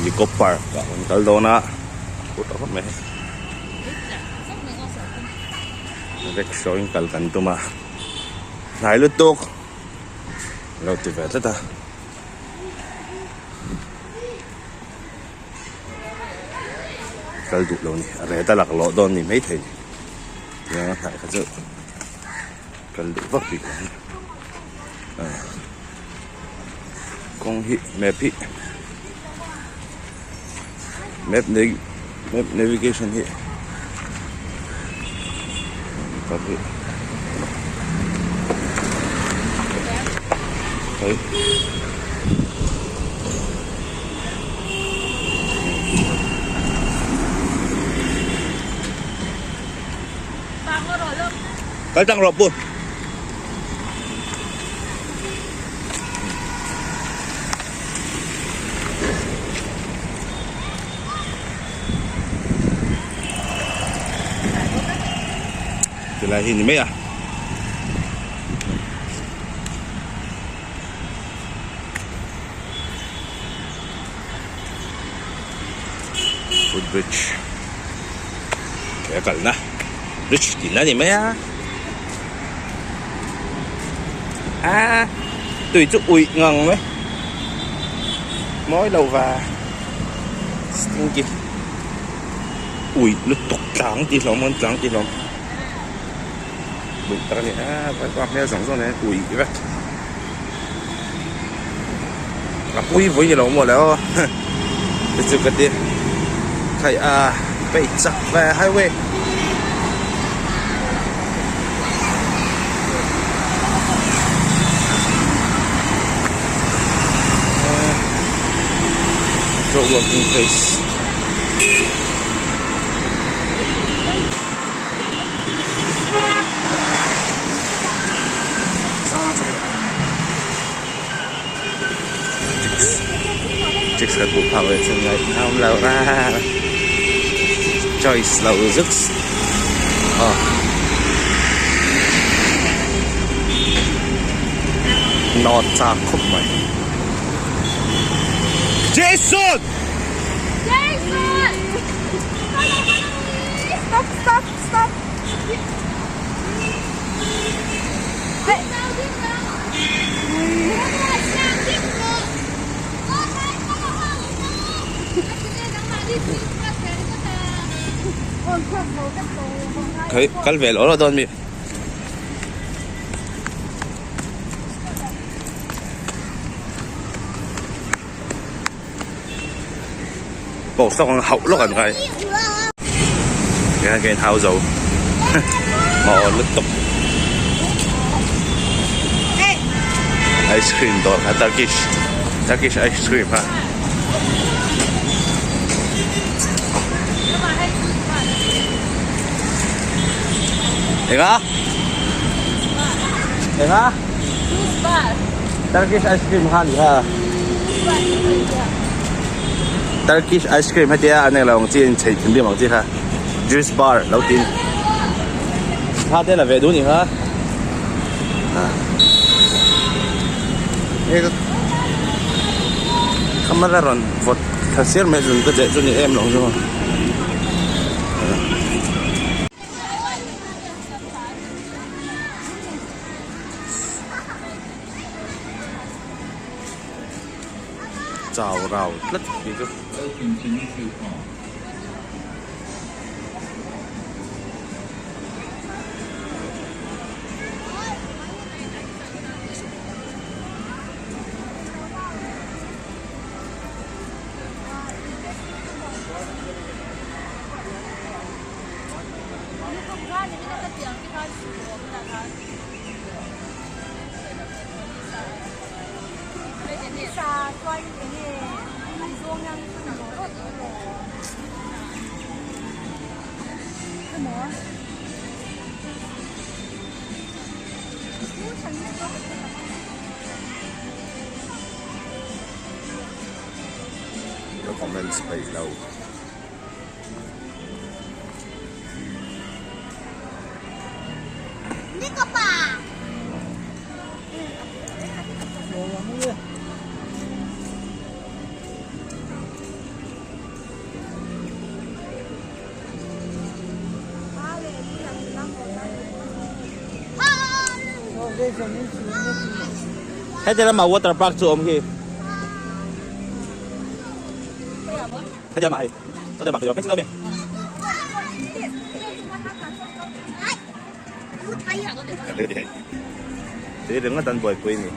Nicco Park ah kan kal dawn a phur tawh khawp mai hei rickshaw in kal kan tum a hnai lutuk lo ti ve tlat a. Kal duh lo ni a ret a laklawh dawn ni maithei ni tiang a hnaih kha chu kal duh vak bik lo a kawng hi map hi map map navigation hi hei. Kal tang rawh pu. Tilai hi ni mai a. Footbridge ke a kalna bridge tihna a ni mai a a tui chu uih ngang mai mawi lo va stinky uih lutuk tlang tih hlawm an tlang tih hlawm uih tak a ni a vaipa hmel zawng zawng nen uih vek a pui vawi ni lo maw le aw te chu ka ti khai a peih chak ve highway. Working place. Chicks kan hmuh phak leh chuan ngaihnawm lo a choice lo zuk aw nawt chak khawp mai Jason! Jason! Stop stop stop. Khay kal vel awlh dawn mi. Pawh sawk ang hauh lawk an ngai. Tikhian ka inhau zo. Aw lutuk. Ice cream dawr kha Turkish Turkish ice cream kha. Enga? Enga? Turkish ice cream kha ni kha. Turkish ice cream hetia an englo ang chi in chei thinrim ang chi kha juice bar lo tin kha te la ve duh ni kha camera rawn vawt thla siar mai zun ka zeh chu ni em lo chu. Chau rau tlat hi chu. Ka comments peih lo. Heti lamah water park chu a awm khi. Heti lamah hei water park chu a awm. Tui ringawt an buaipui a ni.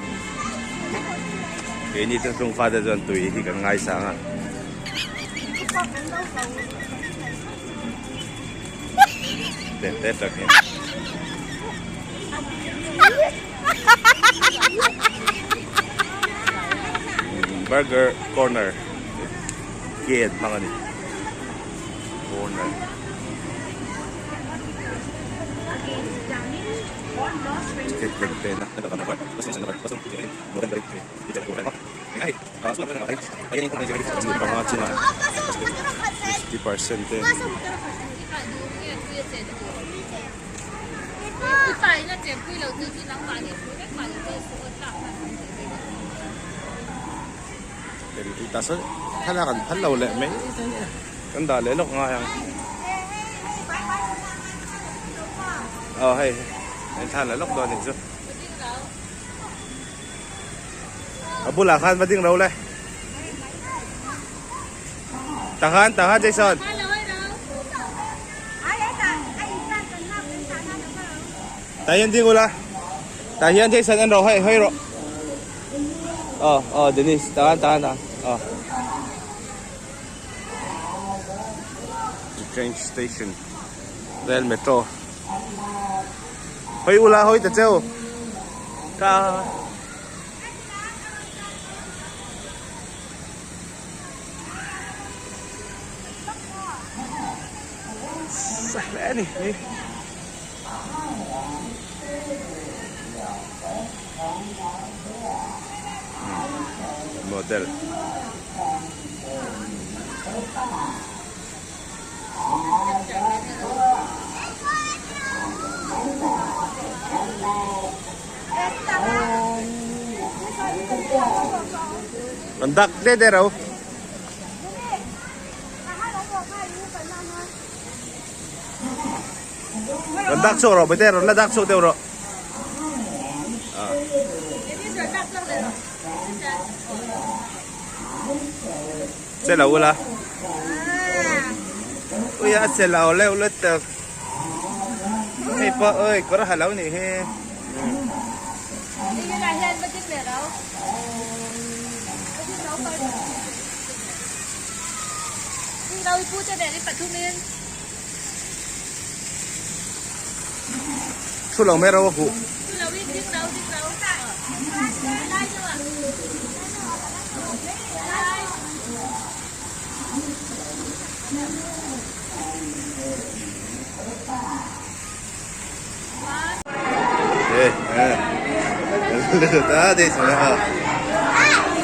Keini chu chung fate chuan tui hi kan ngaisang a. Te te tak hi. Burger corner ke an hmang a ni. Corner. Panga chinah 50% te. Thlalak an phal lo leh mai kan dah leh lawk ngai ang. Aw hei hei thla la lawk dawn anih chu. A bulah khan va ding ro le. Tah khan tah khan Jason. Tah hian ding ula. Tah hian Jason en ro hei hawi rawh. Aw aw Dennis tah khan tah khan tah aw. Train station rail metro. Hawi ula hawi ta cheu. Ka Sa hle a ni hi. Model. Kan dak de de ro. Kan dak chhuak rawh bete rawn la dak chhuak deuh rawh. Che lo ula. Ui a che lo leuh lutuk. Hei pawh oi kawr ha lo nih hi. Thu lo mai ro a huh.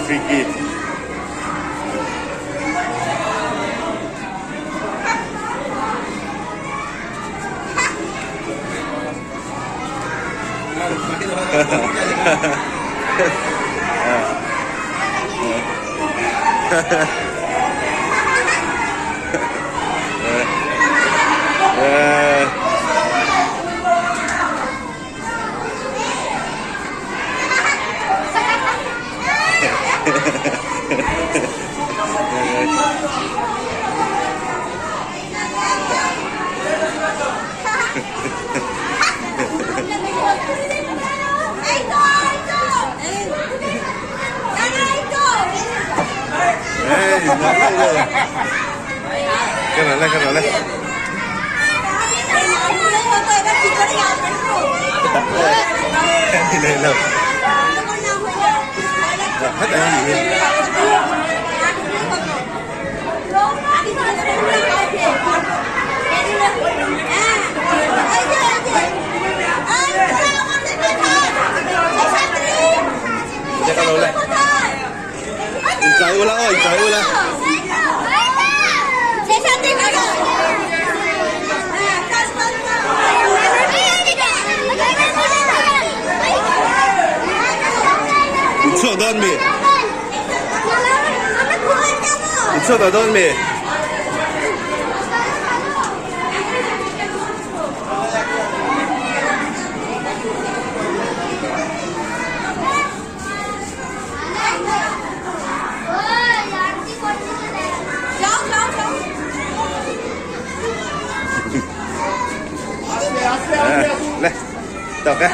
Freaky. Cái này lên, cái này lên. Đi lên đâu. Hết rồi gì Chạy ula ơi, chạy ula. Chhuak dawn mi? Chhuak tawh dawn mi? Le tawk e.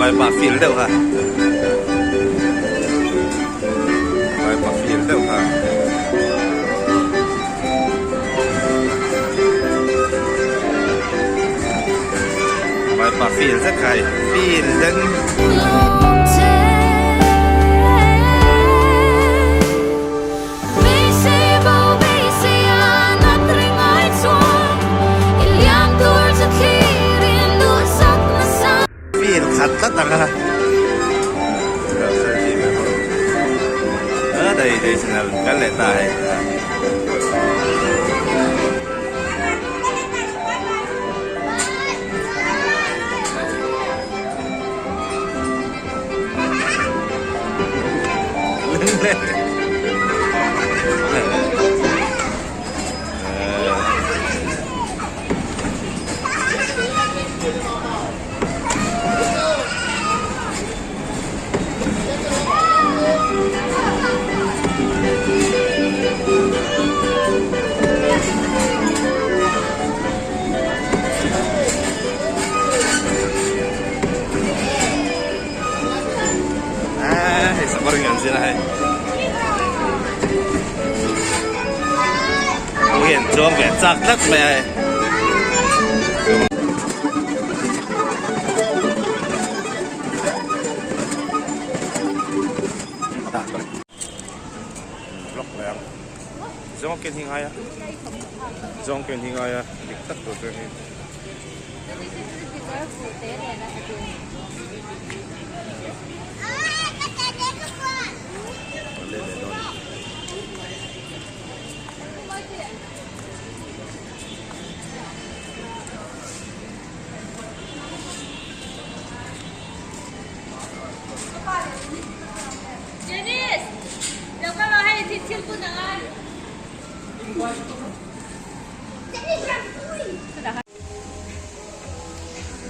Vaipa feel deuh kha Vaipa feel deuh kha Vaipa feel zet kha hei feel den. Feel khat tlat ang a. Dei dei channel kan leh ta hei. Hei sakawr in kan zir a hei. Ho hian chuang ve chak tlat mai a hei. Block leh ang. Zawng ken hi ngai a. Zawng ken hi ngai a dik tak tur chu hei.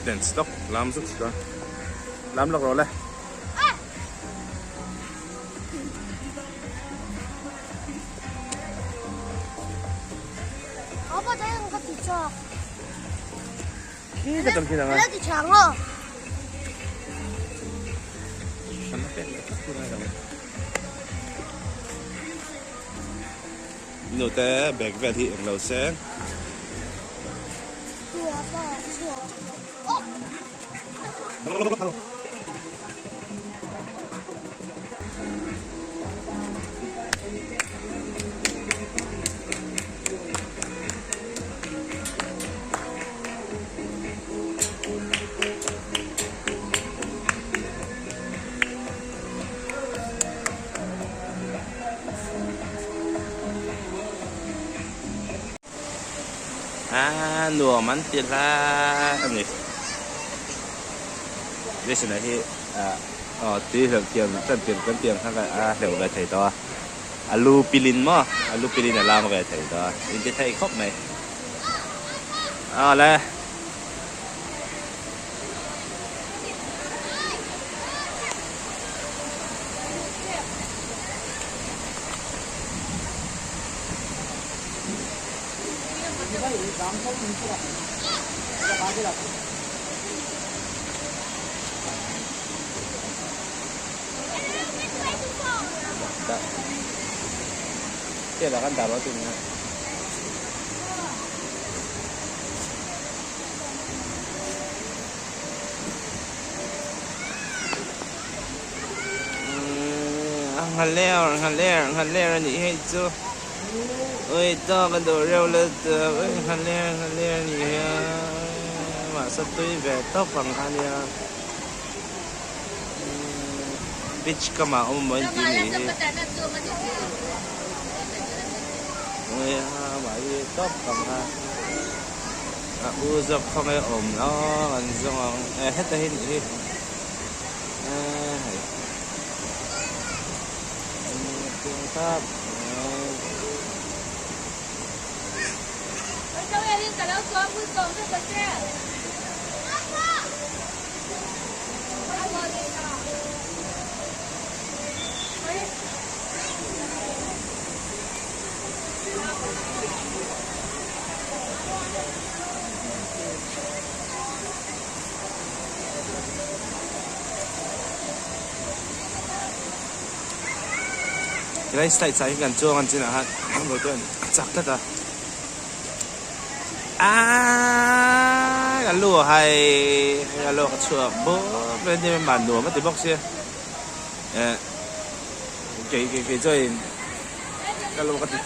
Dance lawk lam zuk chuan lam lawk rawh le. Khi ta cầm khi nào ngay. Nute bag vel hi englo se. A nuam an ti hlai a ni. Jason-a hi aw tui hleuh thiam tan tir kan tih ang kha a hleuh ve thei tawh a. A lu pilin maw a lu pilin a lam ve thei tawh a inti thei khawp mai. Awle. Nghaler nghaler nghaler a nih hei chu ui chaw ka duh reuh la chuan ui nghaler nghaler a nih hi a mahse tui ve tawp ang kha nia beach kamah awm maw intih a nih hi ui a mahni tawp ang kha. A u zawk khawnge awm aw an zawng ang e heta hi nih hi e hei Tilai slide ah hian kan chuang a chinah khan motor a chak tlat a aaaa ka lu a hai hei a lawk a chhuak bawk mai a nia nuam a ti bawk sia eh kei kei kei chuan ka lawk a ti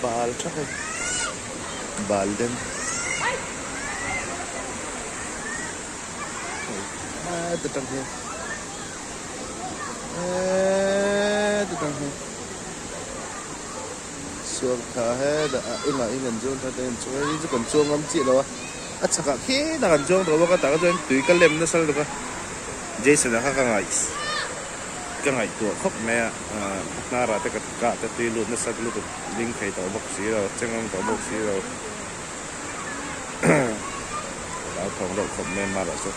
Bal thak e bal den. Heta tang hian heta tang hian suak tha hetah a engah hian kan chuang tha ta em chuan hei chu kan chuang ngam chiah lo a a chhakah khian kan chuang tawh bawk a tah kha chuan tui ka lem nasa lutuk a Jason-a kha ka ngaih ka ngaihtuah khawp mai a hnarah te ka kah te tui lut nasa lutuk ding thei tawh bawk si lo chengawm tawh bawk si lo. Alo thawng deuh khawp mai amarawh chu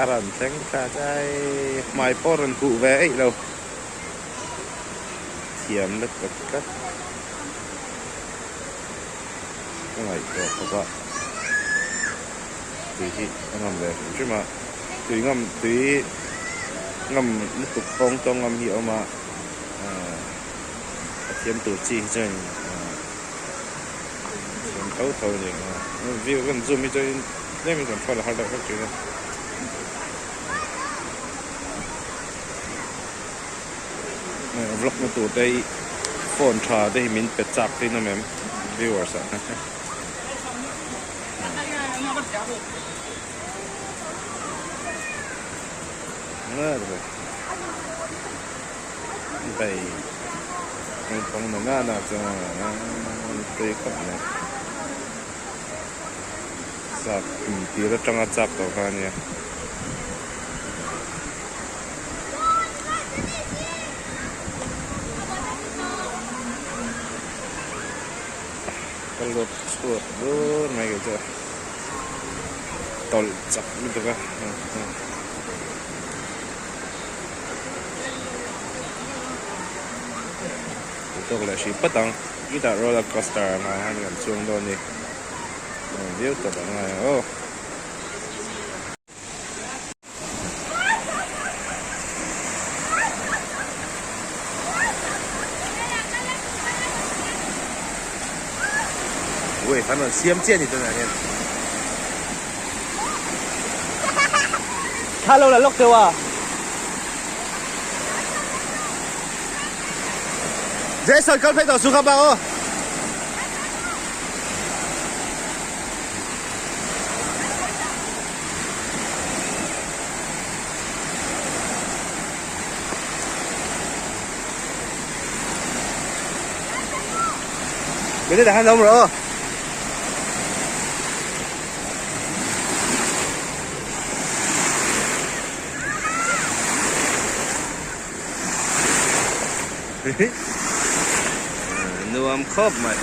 a rawn thleng thla chai hmai pawh rawn huh ve eih lo thiam lutuk tlat ka ngaihtuah khawp a tui hi a ngam ve hrim hrim a tui ngam tui ngam lutuk pawng tawng ngam hi a awm a a thiam tur chi hi chuan Thiam tho tho a ni ang a view kan zoom hi chuan tlem in control a har deuh hlek thin a vlog na tur te hi phone tha te hi min pe chak thin awm em viewers ah Bay naupang na nana chuan tui khawp mai chak kum tir atanga chak tawh kha ania ka lut chhuak bur mai kei chu tawlh chak lutuk a. Tawk leh hrih pat ang khitah roller coaster ang ah hian kan chuang dawn a ni viau tawp ang a aw. Wave an rawn siam chiah a ni tunah hian. Thla lo la lawk deuh a. Jason kal phei tawh su kha bak aw. Bên đây là hang đông rồi. Nuam khawp mai.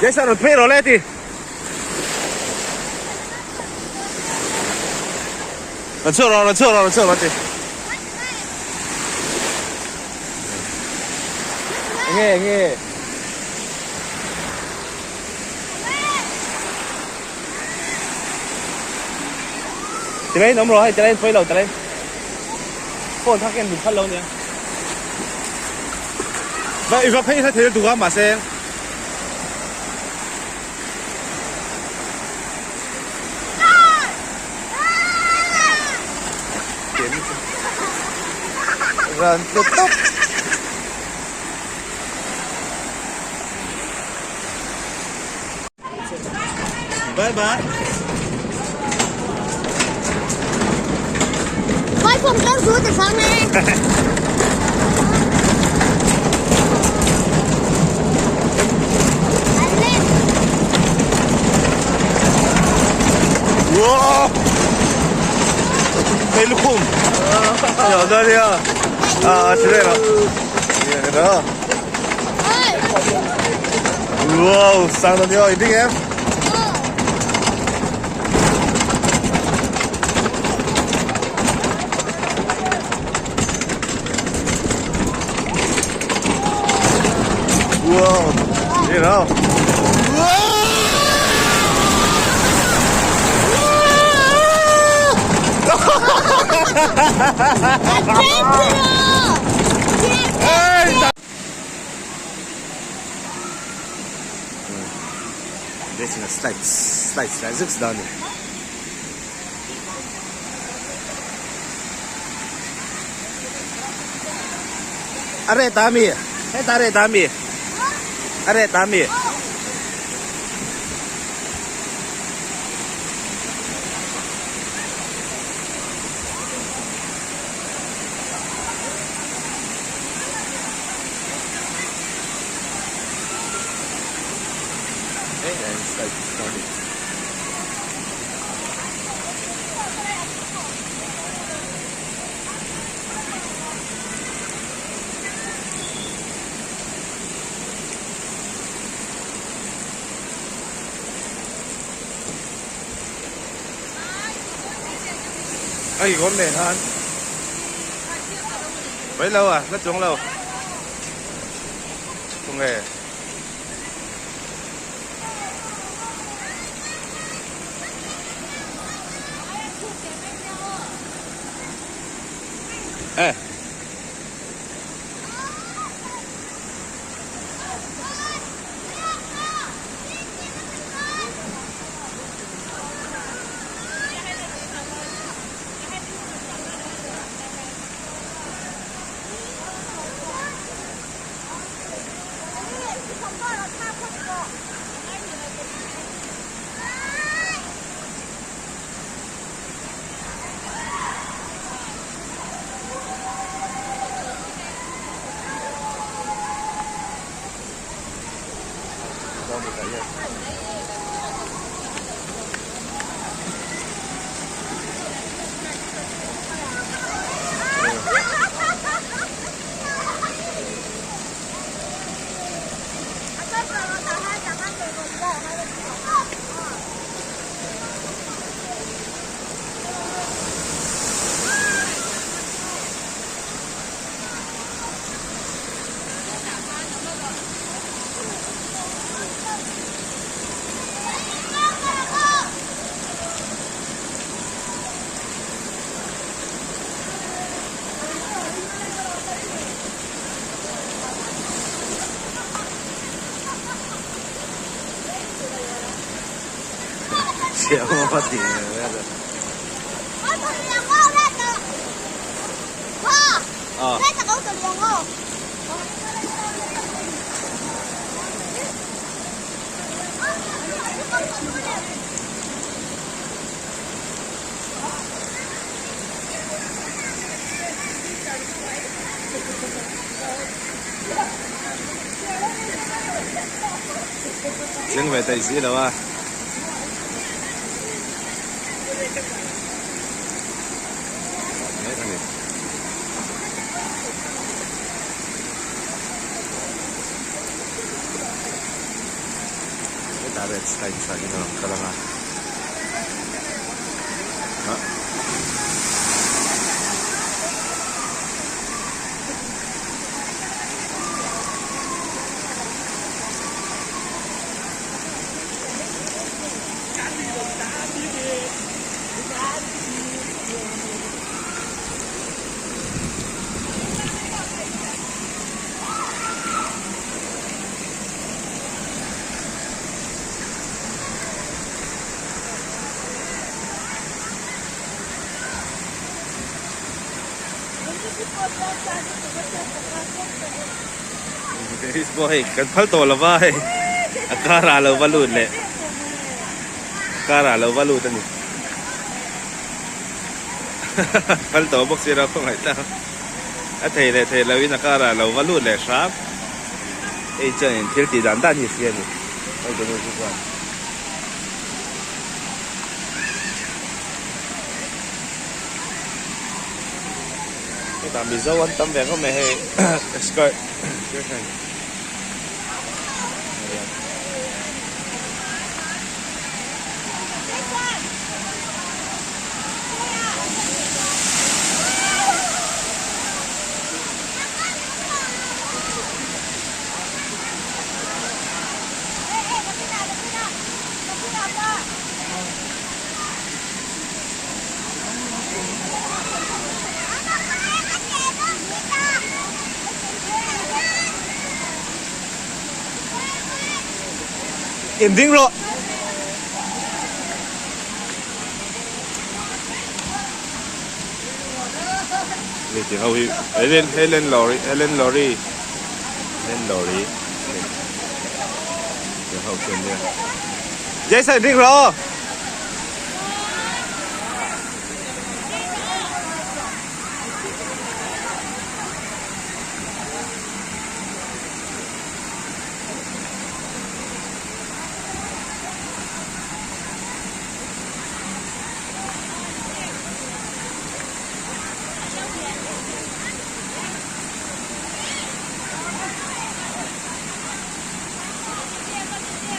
Jason rawn phei rawh le ti. Rawn chhuak rawh, rawn chhuak rawh, rawn chhuak rawh ti. Enge enge. Tilai in awm rawh hei tilai in pawi lo tilai phone kha ken dun khat lo nia. Va i va phei kha thei lutuk a mahse. Ran tlu tawp. Bye bye. Wow, sang dawn nia, i ding em? Wow, đi đâu? Jason a slide slide slide zuk dawn a ni. A reh ta mi? Heta a reh ta mi? A reh ta mi? A kekawr nen khan mai lo a la chuang lo khawnge. Eh. Tling ve thei si lo a. Mek a ni. Hetah red slide tha in a rawn kal ang a. Pawh hei kan phal tawh lo va hei a car ah lo va lut leh car ah lo va lut a ni. Phal tawh bawk si lo khawngaih tlang a thei leh thei lo in a car ah lo va lut leh hram. Hei chuan in thil tih dan dan hi a hria a ni. Hei ka nu chu chuan. Hetah Mizo an tam ve khawp mai hei skirt In ding rawh. Hei ti ho hi Helen Helen Lorry Helen Lorry Helen Lorry ti ho chu an nia. Jason ding rawh aw.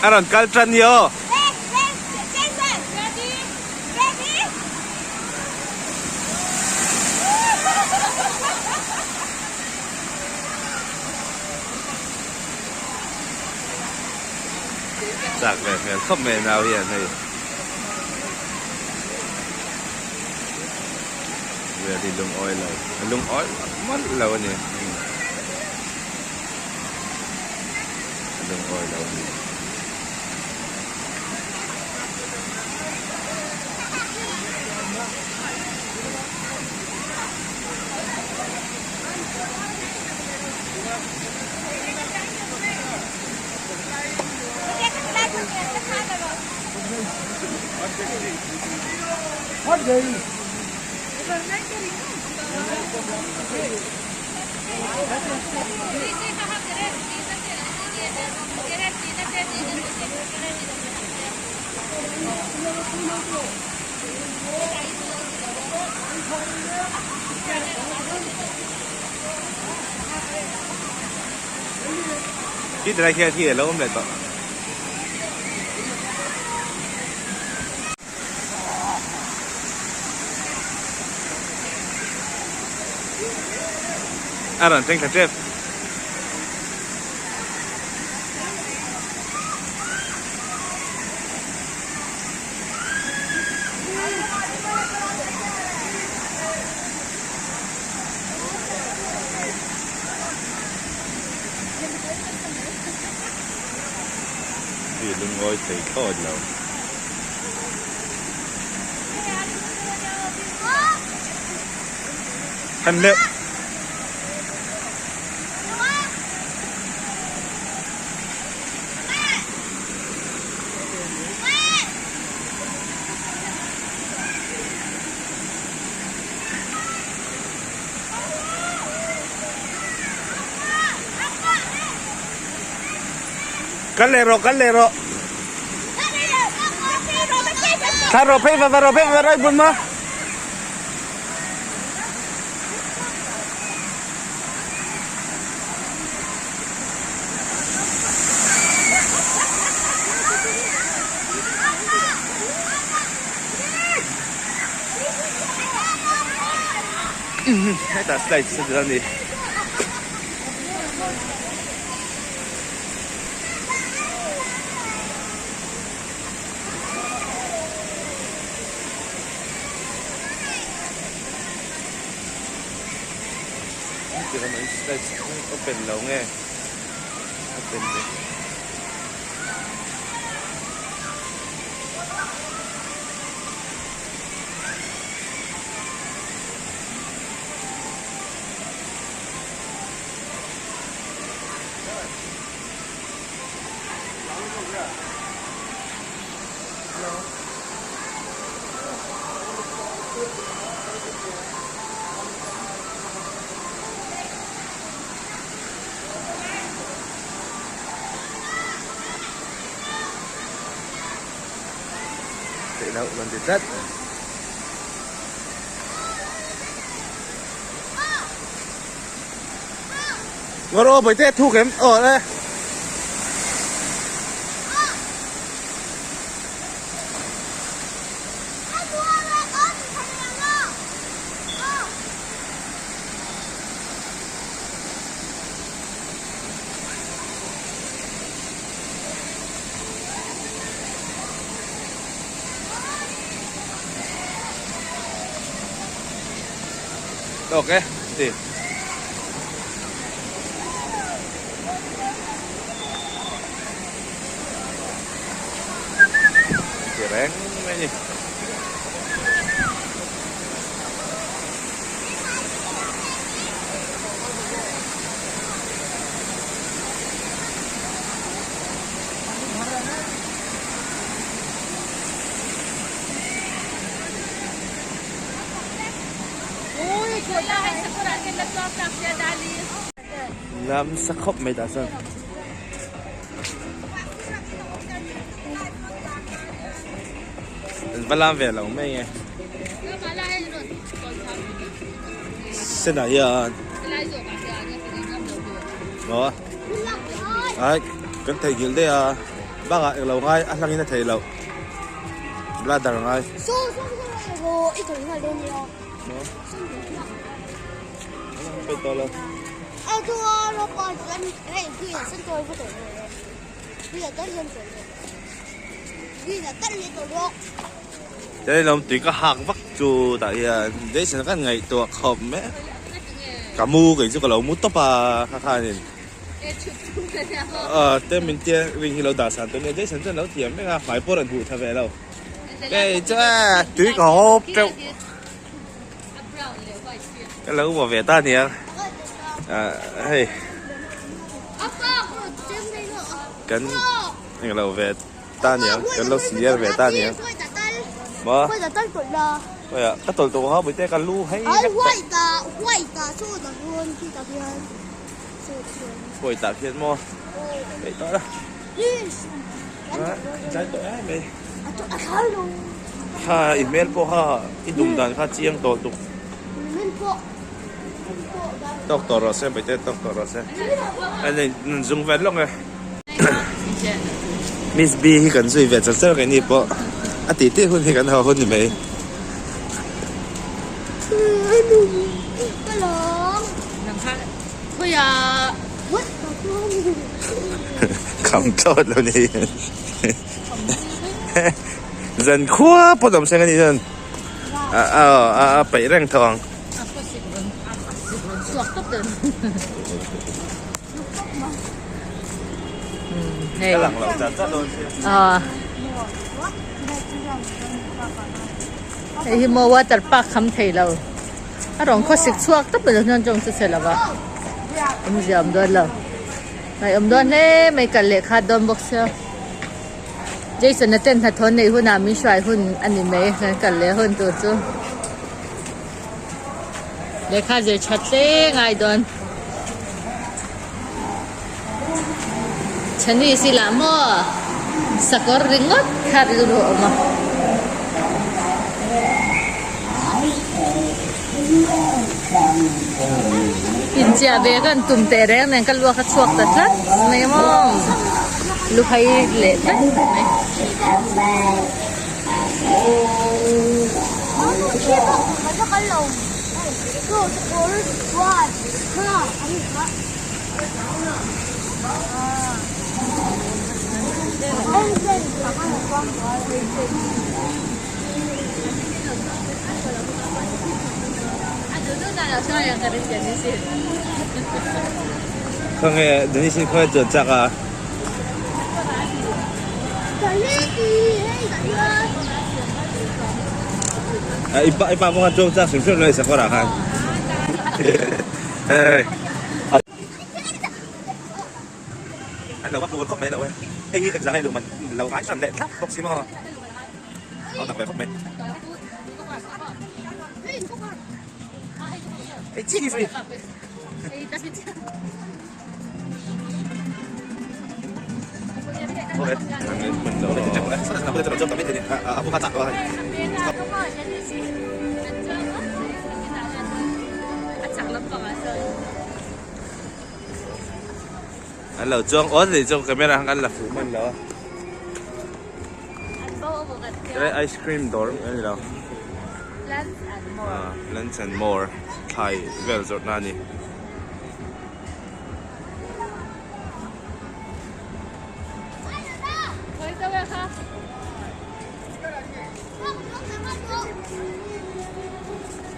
A rawn kal tan ni aw. Chak ve hmel khawp mai nau hian hei. Really lungawi lo. A lungawi mawlh lo a ni. A lungawi lo a ni. Khi tilai khian khi alo awm leh tawh. A rawn thleng thla tep. Hi lungawi thei thlawt lo. Hem leuh. Kal leh rawh, kal leh rawh. Thla rawh phei va va rawh phei va rawh bun ma. Hetah slide sa tur a ni. Open lo nge open ve. loh rawn ti tlat. Ngawr aw bawihte thuk em aw le. Tawk e ti. Ti reng mai ni. Lam sa khawp mai tah chuan. An va lam ve lo mai nge. Senah hian maw ai kan theihnghilh daih a bakah englo ngai a hlangin a theih loh bladder ngai. Chuan lawm tui ka hak vak chu tah hian Jason khan ngaihtuah khawp mek ka mu kei chu ka lo mu tawp a kha khanin aw te min tia ring hi lo dah san tawh nia Jason chuan lo thiam mek a hmai pawh a rawn huh tha ve lo kei chuan tui ka hawp teuh ka lo vaw ve ta nia ah hei kan englo ve. Ta aniang kan lo senior ve ta aniang maw khawiah ka tawlh tawh ha bawihte ka lu hei vek tawh huai tah khian maw peih tawh la tlai tawh em mai kha i hmel pawh kha i dum dan kha chiang tawh tuk tawk tawh rawh se bawihte tawk tawh rawh se a nei zung vel lawk e. Miss B hi kan zui ve char char keini pawh a tih tih hun hi kan haw hun ni mai. Kham thlawt lo ni zan khua pawh awm seng a nih chuan a peih reng tho ang. Hei hi maw water park kham thei lo a rawn khawsik chhuak tawp mai chuan chawng chu chhe lo va awmzia awm dawn lo ngaihawm dawn hle mai kal leh khat dawn bawk sia Jason a ten hnathawh neih hunah min hruai hun a ni mai kan kal leh hun tur chu. Lehkha zir that hle ngai dawn. Chhani si lah maw sakawr ringawt kha rilru a awm a. Inchiah ve ka han tum teh reng nen ka luak a chhuak ta tlat mai maw. Luhai leh tlat mai. Khawnge Denise hi khawnge chuan chak a. I pa i pa pawh khan chuang chak hrim hrim lo i sakawr ah khan. An lo va tur khawp mai lo e. Hei hi exam hi luman lo ngai hran leh thlap bawk si maw. A tak ve khawp mai. Hei chi hi free. An lo chuang awn ni chu camera khan kan la fuh hman lo a. Tlai ice cream dawr a ni lo. Plants and more. Ah, plants and more thlai vel zawrhna a ni.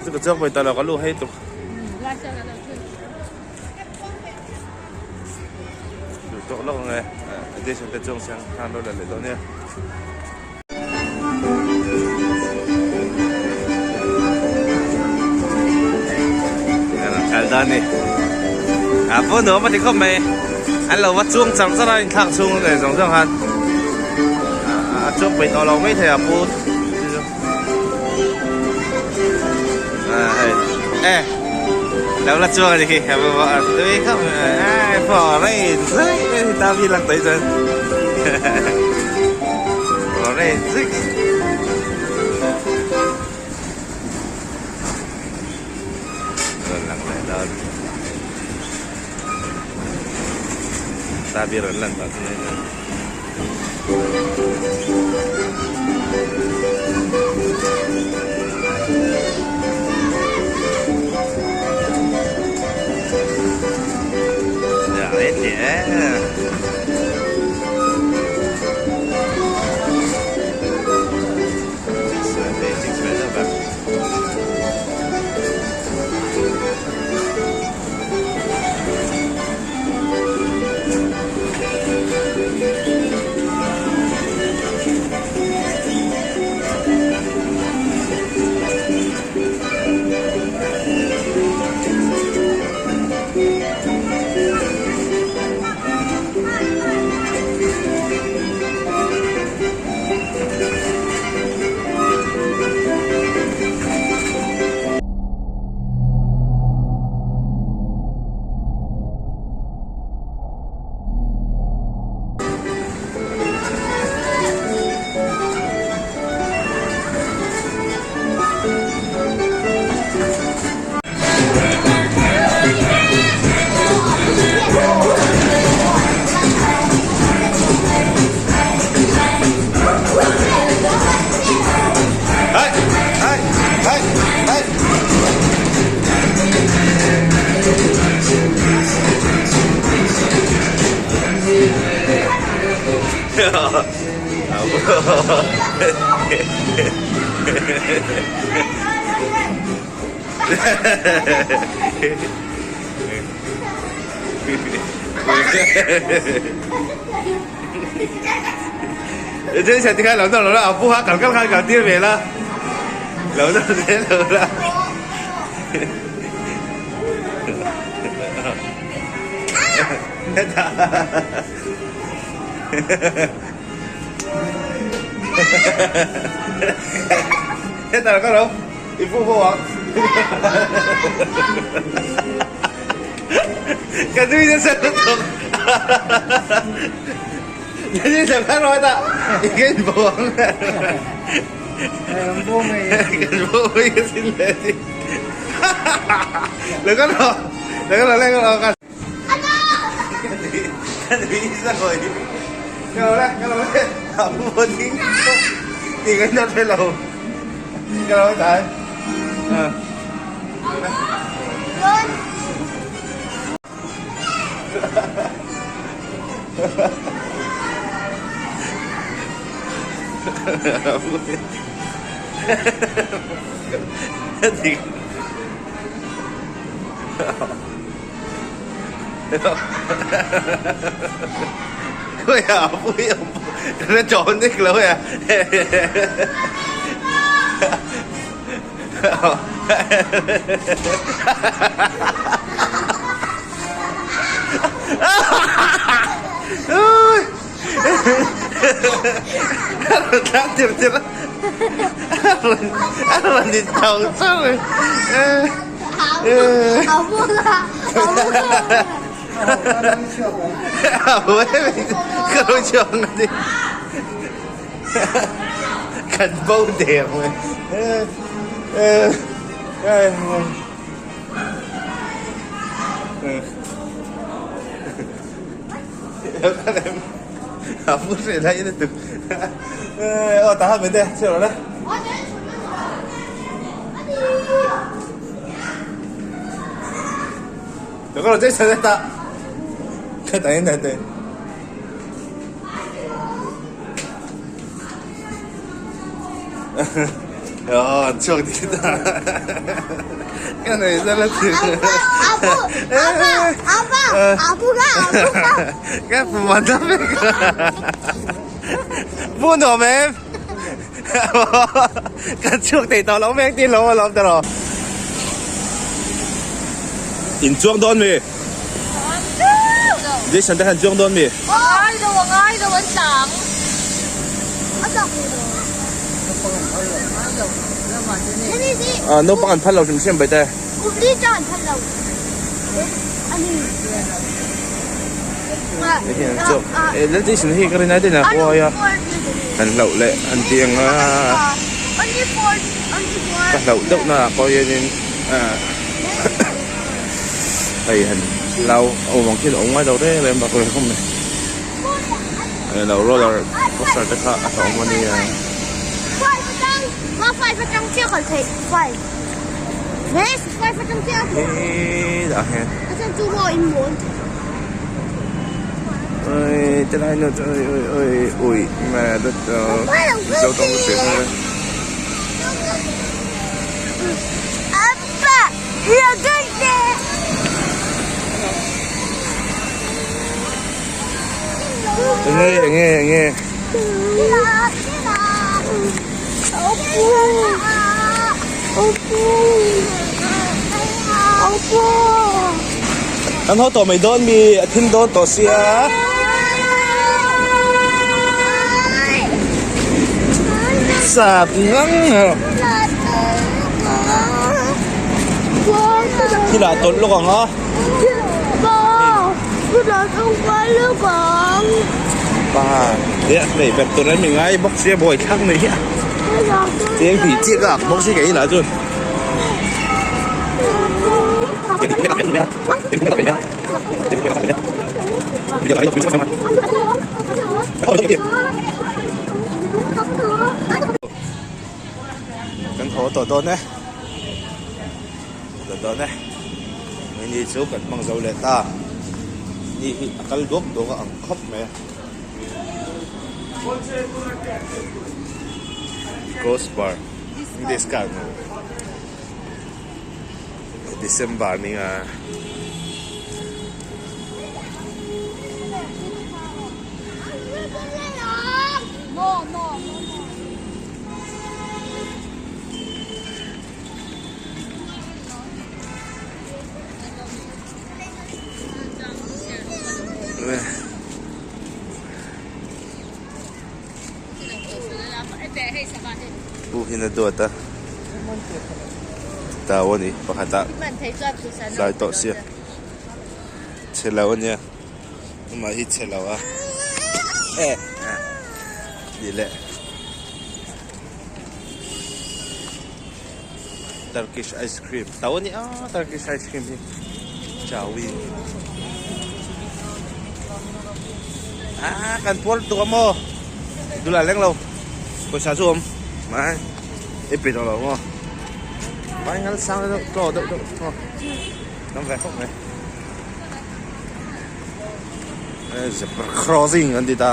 Chu ka chuang vawi ta lo ka lu hei tuk. Duh tawk lawk ang e. Jason te chuang siang khan lo la leh dawn nia. Kal dan ni. A pawh nuam a ti khawp mai. An lo va chuang char char a inthlak chhung leh zawng zawng khan. A chuang peih tawh lo mai thei a pu. Hei. Lo la chuang a ni khi. A tui khawp mai. Foreign zui ta vi lang tới chuan. Foreign zui. Rawn lang leh dawn. Ta vi rawn lan tawh chu mai chuan. Jason ti khan lo nawr lo la a pu kha kal kal khan kal tir ve la lo nawr zel lo la. Hetah ka lo i pu bo ang. Ka nui nasa lutuk. Ka nui nasa kha rawt a i kan bo ang. Kan bo mai. Kan bo mai ka sin le ti. Lo ka lo lo ka lo le ka lo ka. Ka nui nasa khawih. Ka lo le ka lo le a pu ding ti ka na hre lo. Ka lo dai. Khawiah a pui a ka la chawn nek lo e. A rawn tlang tir tir a, a rawn in tho chauh e. Ka lo chhuak ang ati. Kan bo der mai. A pu hreh lai in a tuk. Aw tah han mai te chhuak rawh le. Ka lo Jason e tah. Ka tah in te. Aw an chhuak ding ta. Ka nei zan a thil. Apu, apu, apu, apu ka, apu ka. Ka pu man ta vek. Pu nuam em. Kan chhuak thei tawh lo mek tin lo alawm ta rawh. In chuang dawn mi? Jason te khan chuang dawn mi? Ngai lo a ngai lo an tlang. A tlang ve lo. Ngai lo. Ah naupang an phal lo hrim hrim baite. Kumli chang an phal lo. Ani. Lal Jason hi ka rin ai daih a huai a han hlauh leh han ti ang a ka hlauh deuh na ah pawh hianin hei han hlau awm ang khian a awm ngai lo reng reng bak reng khawp mai alo roller coaster te kha a hlauhawm a nia. Hetah hian oi ti lai nu chu oi oi oi ui nge dawt chu mizo tawng ka hriat hmel e. Enge enge enge. Kan haw tawh mai dawn mi a thim dawn tawh sia. Sap ngang a. Thil ah tawlh lawk ang a. Pa te nei ber tur an mi ngai bawk sia buai thlak mai hi a. Cheng tih chiah ka ak bawk si kei inah chuan. Kan haw tawh dawn e tawh dawn e ni chu kan hmang zo leh ta ni hi a kal duak duak a ang khawp mai a cross bar discount December ni nga. Pu hian a duat a tau a ni pakhat ah tlai tawh sia chhe lo a nia amah hi chhe lo a eh tih leh Turkish ice cream tau a ni a Turkish ice cream hi chawi ah kan puar tuk a maw dulah leng lo pawisa chu awm mai i pe tawh lo maw mai ngal sang deuh tlaw deuh deuh maw tam ve khawp mai zebra crossing an ti ta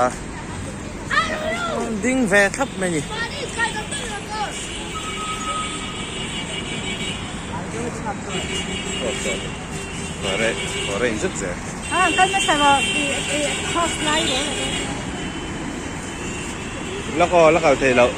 ding ve thlap mai ni. La kaw la kal thei loh.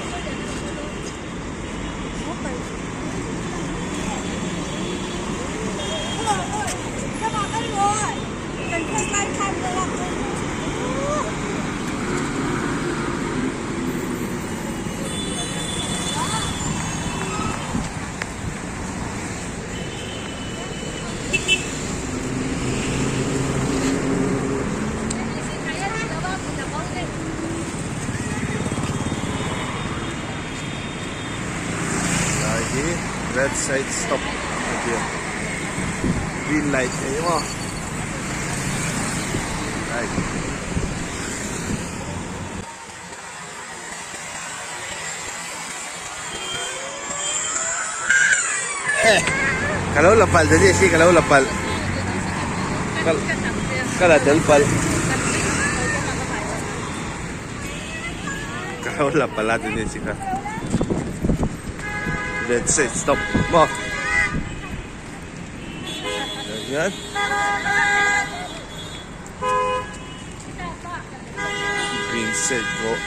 Red side stop a ti a green light hei maw right. Ka lo la palh teh si ka lo la palh ka la tel palh ka lo la palh a tih si kha red side stop maw hian. Green set pawh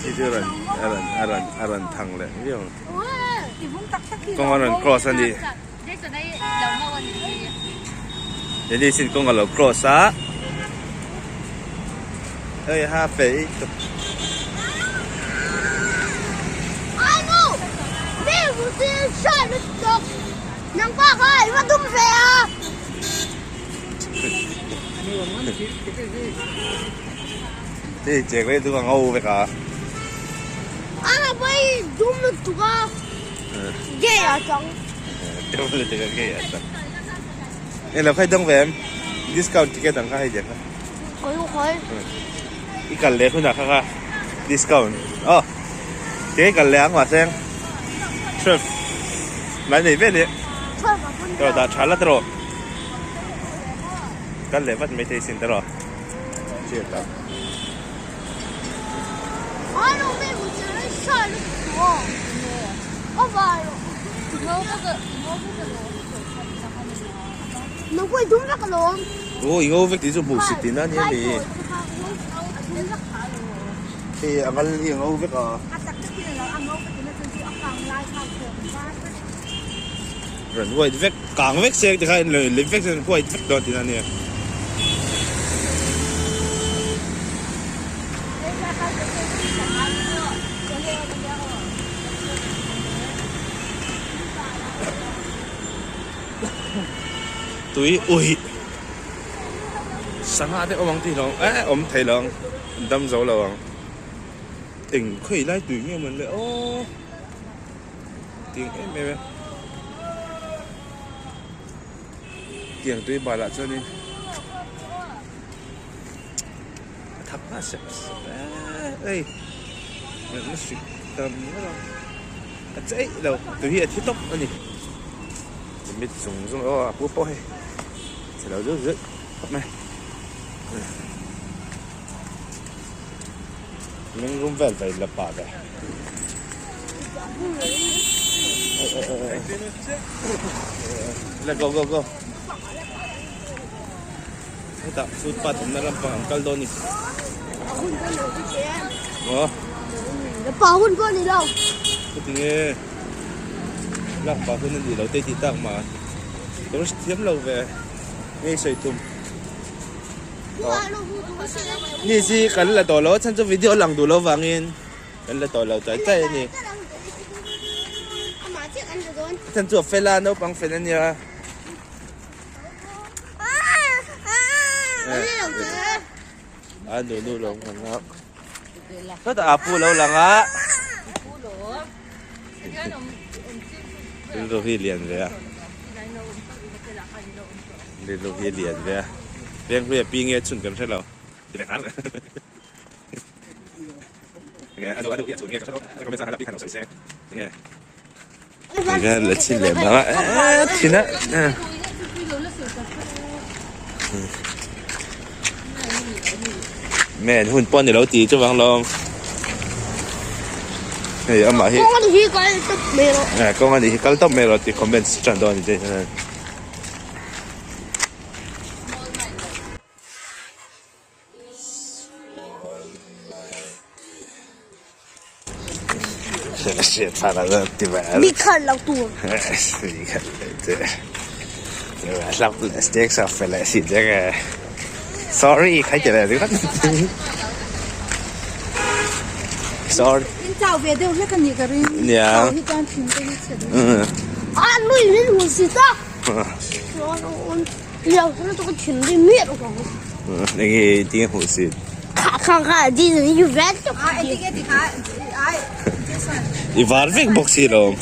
hi chu rawn a rawn a rawn a rawn thang leh viau ang kawng a rawn cross a ni Dennis in kawng a lo cross a hei ha fei Hei chek leh chu ka ngo vek a. Eng lo khai dawng ve em? Discount ticket ang kha hei diak kha. I kal leh hunah kha kha discount aw ke i kal leh ang mahse 12 mai nei vel hi tawh dah tha la tawh kal leh vat mai thei sin tawh chiat a. Aw i ngo vek tih chu hmuh sit tihna ania ni. Hei a ngal hi a ngo vek a. Rawn white vek kang vek se tikha in lip vek se white vek dawn tihna ania. Tui ui sangha te awm ang tih lo eh awm thei lo ang an dam zo lo ang eng khawi lai tui nge mawn le aw tiang em em e tiang tui balah chuanin a thak nghal sep sep e hei natna hrik tam ngawt ang a che eih lo tui hi a thi tawp a ni. Mit zung zung aw a pu pawh hei chhe lo zut zut khawp mai meng rum vel vai la pah ve le go go go hetah footpath awmna lampang an kal dawn ni aw chutinge Lak pah hun a nih lo te tih tak mah ka va hrethiam lo ve ngei sawi tum ni si kan la tawh lo a chhan chu video lang duh lo vangin kan la tawh lo chai chai a ni a chhan chu a fel a naupang fel a nia a nu nu lo ang a. Sawtah a pu lo lang a. Rilru hi lian ve a. Rilru hi lian ve a. Veng hlui a pi nge chhun kan hre lo. La chin leh bang a thin a. Men hun pawh ni lo ti chuvang lawm. Hei amah hi. Kawng ani hi kal tawp mai rawh. Eh kawng ani hi kal tawp mai rawh tih comments tan dawn ani te. Sorry khai ti leh ringawt Sorry In chau ve deuh hlek a nih ka ring. Nia. Chau hi chuan thin te hi chhe deuh. A nui min hmu si ta. Liau chu ka thin rim miah lo. Enge tinge hmuh si. Kha. I var vek bawk si lo.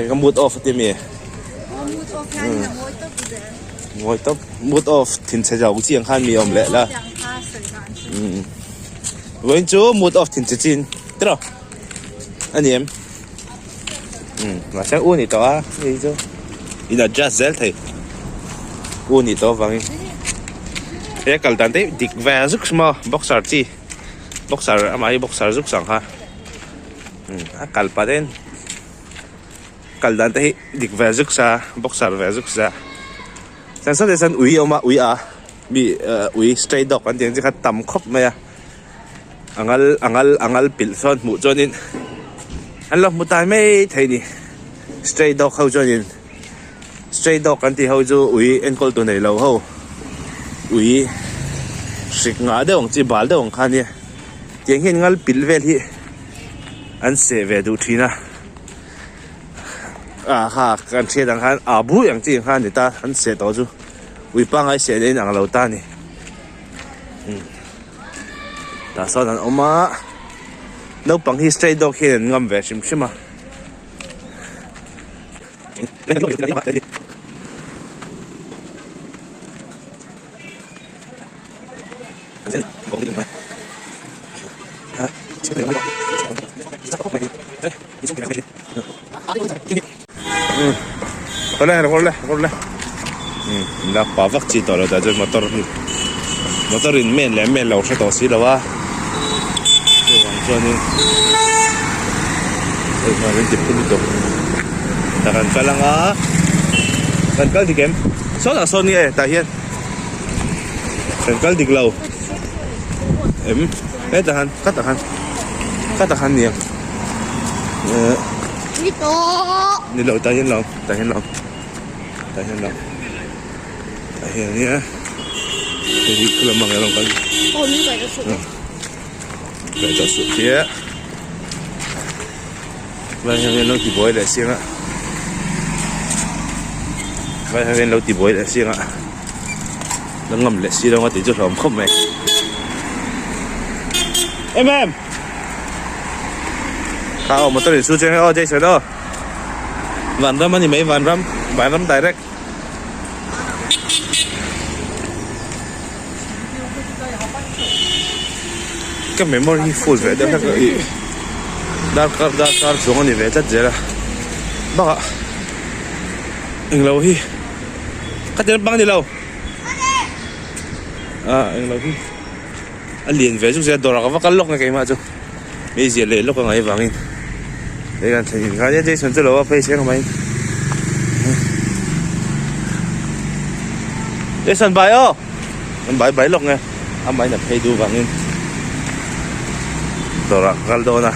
Ka mood off a ti mi. Ngawi tawp mood off thinchhe zo chi ang khan mi awm leh la. Vawiin chu mood off thinchhe chin tiraw a ni em? Umm mahse u ni tawh a hei chu in adjust zel thei u ni tawh avangin he kal dan te hi dik ve zuk maw boxer chi boxer amah hi boxer zuk sang kha umm a kal pah te kal dan te hi dik ve zuk sa boxer ve zuk sa chuan sawtah sawn ui a awm a ui a. Mi ui stray dog an tih ang chi kha tam khawp mai a a ngal a ngal a ngal pilh sawn hmuh chuanin an lo hmu tai mai thei a ni stray dog ho chuanin stray dog an tih ho chu ui enkawl tu nei lo ho ui hrik ngah deuh ang chi bal deuh ang kha a nia tiang hian ngal pilh vel hi an seh ve duh thin a ah kha kan hriat ang khan ah bui ang chi ang kha a ni ta an seh tawh chu. Ui pangai seh leh inang lo ta a ni tah sawn an awm a naupang hi stray dog hian an ngam ve hrim hrim a. La pa vak chi tawh lo tah chuan motor hi motor in men leh men lo hre tawh si lo a chuvang chuanin hei hian min ti phur lutuk tah kan kal ang a kan kal dik em sawtah sawn nge tah hian kan kal dik lo em hetah khan khatah khan khatah khan nia eh. Ni lo tah hian lo tah hian lo tah hian lo tah hian nia hei hi khulama ang alo kal kaih tawh suh chiah vai ho hian lo ti buai leh siang a vai ho hian lo ti buai leh siang a la ngam leh si lo a tih chu hlawm khawp mai em em. Kha aw motor in su cheng aw Jason aw Vanram a ni mai Vanram Vanram direct Ka memory hi full ve deuh hlek a ih darkar darkar chuang a ni ve tlat zel a bakah englo hi ka ti bang a ni lo ah englo hi. A lian ve zuk zia dawrah ka va kal lawk nge keimah chu meizial leh lawk a ngaih avangin hei kan thlen in khan Jason chu lo a phei chiang mai Jason bai aw an bai bai lawk nge a main a phei duh vangin dawrah ka kal dawn a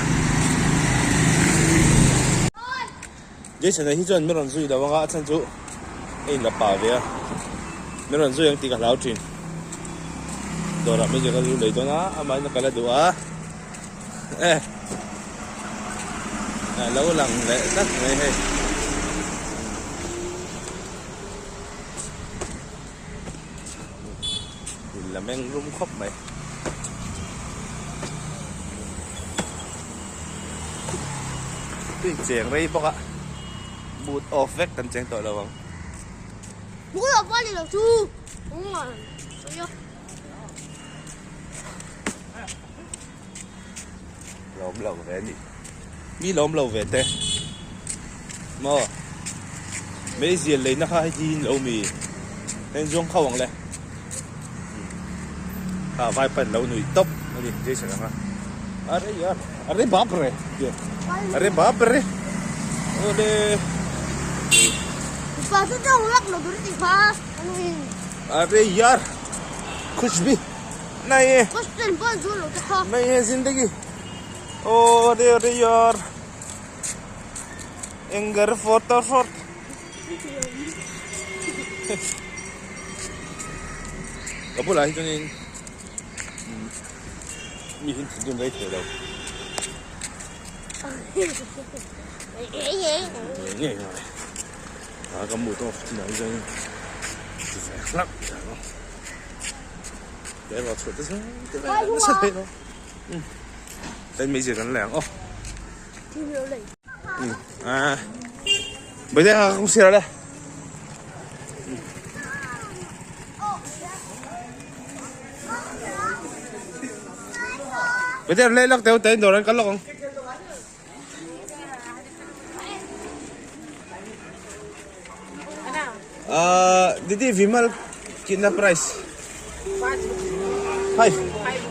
Jason a hi chuan min rawn zui lo anga a chhan chu a in la pah ve a min rawn zui ang tih ka hlau thin dawrah min zir ka lu lei dawn a amahin a kal a duh a eh a lo lang leh tlat mai hei in la meng rum khawp mai. Tui cheng rei bawk a mood off vek kan cheng tawh lo ang. Mood off a ni lo chu. Lawm lo ve a ni. Mi lawm lo ve te. Maw. Meizial leina kha hei hi in lo mi. Heng zawng kho ang le. Kha vai pan lo nui tawp a ni Jason anga. Are yaar. Are baap re. Are baap re. Ole. Are yaar. Kuch bhi nahi hai. Nahi hai zindagi. Oh are are yaar. Anger photo shot. Ka bulah hi chuanin mi hi thinrim rei thei lo. Ngei ngei ngai. A ka mood off chinah hi chuan ti ve hlak zel a. Erawh chhuah te chuan ti ve nasa thei lo. Hei meizial kan leng aw. A bây giờ không xe đây. Bây giờ lên lắc theo tên đồ lên cắn lọc không? Uh, Didi, Vimal, kitna price? 5. 5.